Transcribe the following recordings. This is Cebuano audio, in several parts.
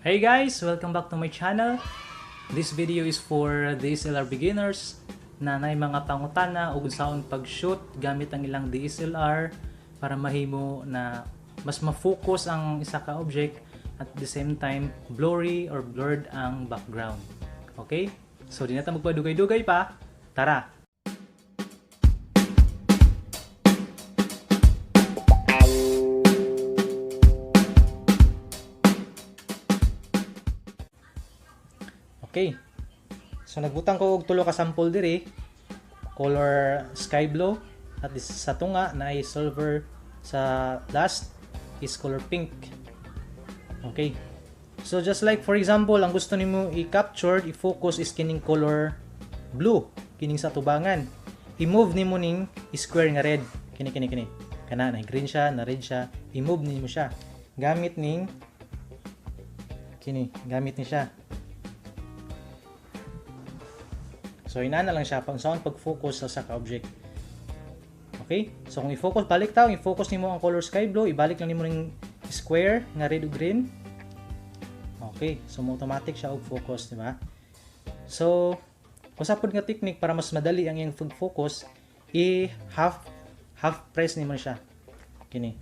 Hey guys! Welcome back to my channel. This video is for DSLR beginners na nay mga pangutana ug unsaon pag-shoot gamit ang ilang DSLR para mahimo na mas ma-focus ang isa ka object at the same time blurry or blurred ang background. Okay? So di na ta magpadugay-dugay pa. Tara! Okay. So nagbutang ko og tulo ka sample diri. Color sky blue at this, sa tunga na ay silver, sa last is color pink. Okay. So just like for example, ang gusto nimo i-capture, i-focus is kining color blue, kining sa tubangan. I-move nimo ning square nga red. Kini kini kini. Kana na green siya, na red siya, i-move nimo siya. Gamit ning kini, gamit ni siya. So inana lang siya pang saan pag-focus sa ka object. Okay? So kung i-focus balik ta, i-focus nimo ang color sky blue, ibalik lang nimo ning square nga red ug green. Okay, so automatic siya og focus, di ba? So usa pod nga technique para mas madali ang iyang pag-focus, i half half press nimo siya. Kini.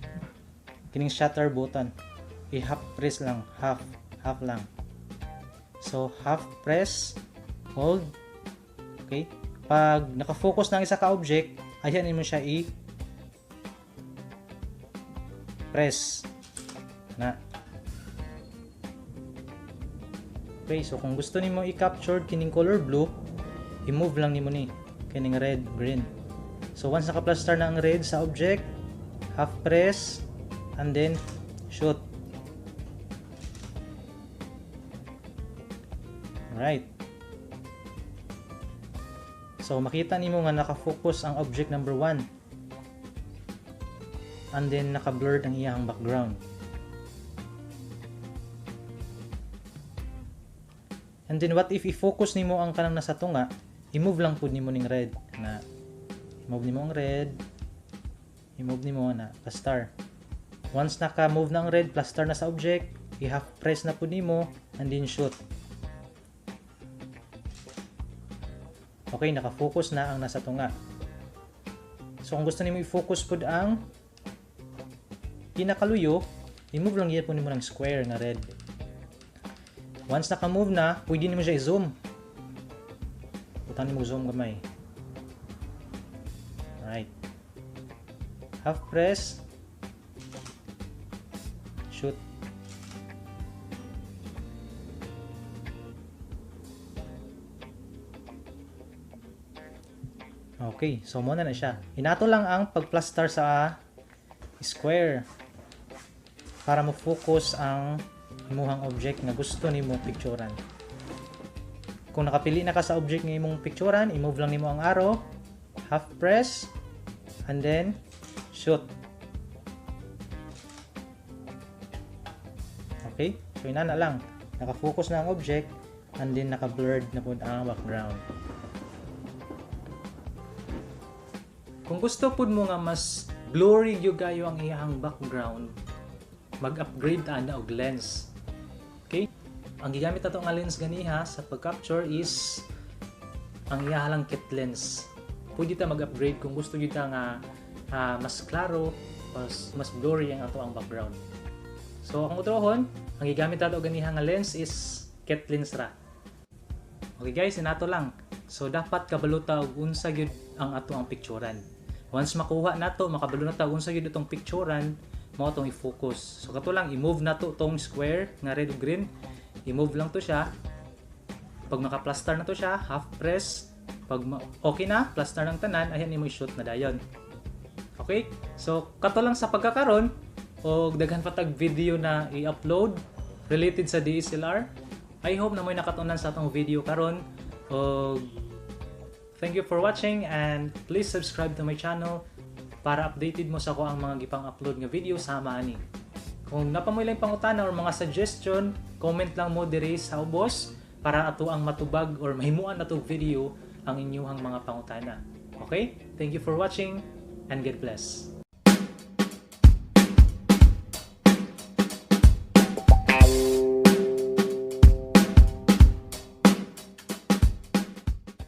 Kining shutter button. I half press lang, half half lang. So half press, hold. Okay? Pag naka-focus na ang isa ka object, ayan nimo siya i press. Na. Okay, so kung gusto nimo i-capture kining color blue, i-move lang nimo ni kining red, green. So once naka-plaster na ang red sa object, half press and then shoot. Alright. So makita nimo nga naka-focus ang object number 1. And then naka-blurred ang iyang background. And then what if i-focus nimo ang kanang nasa tunga, i-move lang pud nimo ning red na i-move nimo ang red, i-move nimo na plus-star. Once naka-move na ang red, plus-star na sa object, i-half press na pud nimo and then shoot. Okay, naka-focus na ang nasa tunga. So kung gusto nimo i-focus pud ang pinakaluyo, i-move lang gyud nimo ng square nga red. Once naka-move na, pwede nimo siya i-zoom. Butan nimo zoom gamay. Alright. Half press. Shoot. Okay, so muna na siya. Inato lang ang pag-plaster sa square para mo-focus ang imuhang object nga gusto nimo picturean. Kung nakapili na ka sa object nga imong picturean, i-move lang nimo ang arrow, half press, and then shoot. Okay, so inana lang. Naka-focus na ang object and then naka-blurred na pud ang background. Kung gusto pud mo nga mas blurry gyud kayo ang iyang background, mag-upgrade ana og lens. Okay? Ang gigamit nato nga lens ganiha sa pag-capture is ang iya lang kit lens. Pwede ta mag-upgrade kung gusto gyud ta nga mas klaro, mas blurry ang ato ang background. So ang utrohon, ang gigamit nato ganiha nga lens is kit lens ra. Okay guys, inato lang. So dapat kabalo ta og unsa gyud ang ato ang picturean. Once makuha nato, makabalo na ta unsa gyud itong picturean, mao tong i-focus. So kato lang i-move nato tong square nga red ug green. I-move lang to siya. Pag maka-plaster na to siya, half press. Pag okay na, plaster ng tanan, ayan nimo i-shoot na dayon. Okay? So kato lang sa pagkakaron og daghan pa tag video na i-upload related sa DSLR. I hope na mo'y nakatunan sa atong video karon. Og thank you for watching and please subscribe to my channel para updated mo sa ko ang mga gipang-upload nga video sama ani. Kung napamoy lang pangutana or mga suggestion, comment lang mo diri sa ubos para ato ang matubag or mahimuan nato video ang inyong mga pangutana. Okay? Thank you for watching and God bless.